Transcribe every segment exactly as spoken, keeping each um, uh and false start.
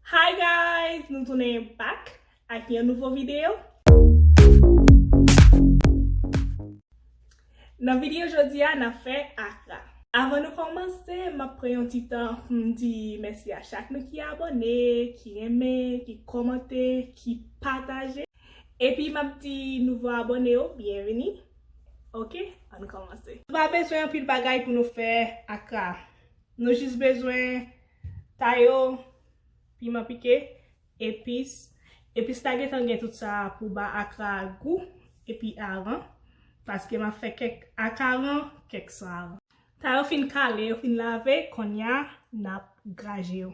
Hi guys, nou tounen back ak yon nouvo videyo. Nan videyo jodi a, n ap fè akra. Avan nou kòmanse, m ap pran yon ti tan pou m di mèsi a chak nou ki abòne, ki renmen, ki kòmante, ki pataje. Epi m ap di nouvo abòne yo, byenvini. Oke, ann kòmanse. Nou pa bezwen anpil bagay pou nou fè akra. Nou jis bezwen tayo, piman pike, epis. Epis la gentan gen tout sa pou ba akra a gou, epi aran, paske m ap fè kèk ak aran, kèk san aran. Tayo fin kale, yo fin lave, kounye a n ap graje yo.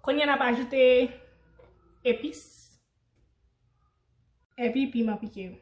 Kounye a n ap ajoute epis epi piman pike yo.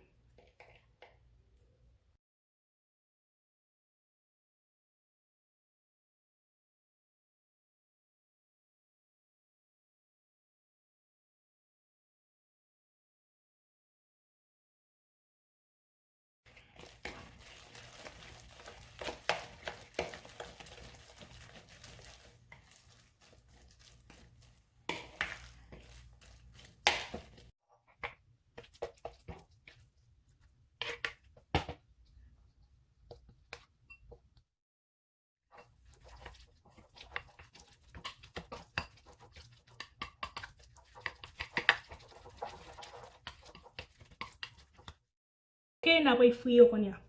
Oke, n ap fri yo kounye a.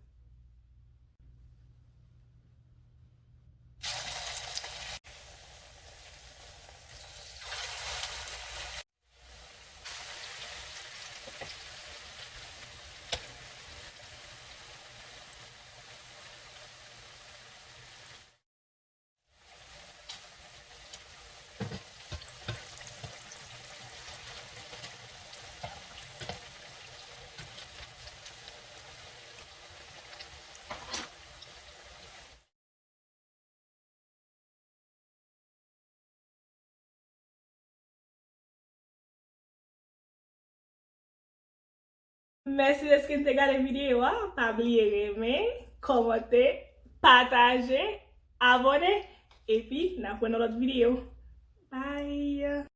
Mèsi dèske n te gade videyo a. Pa bliye renmen, kòmante, pataje, abòne, epi n ap wè nan lòt videyo. Bye!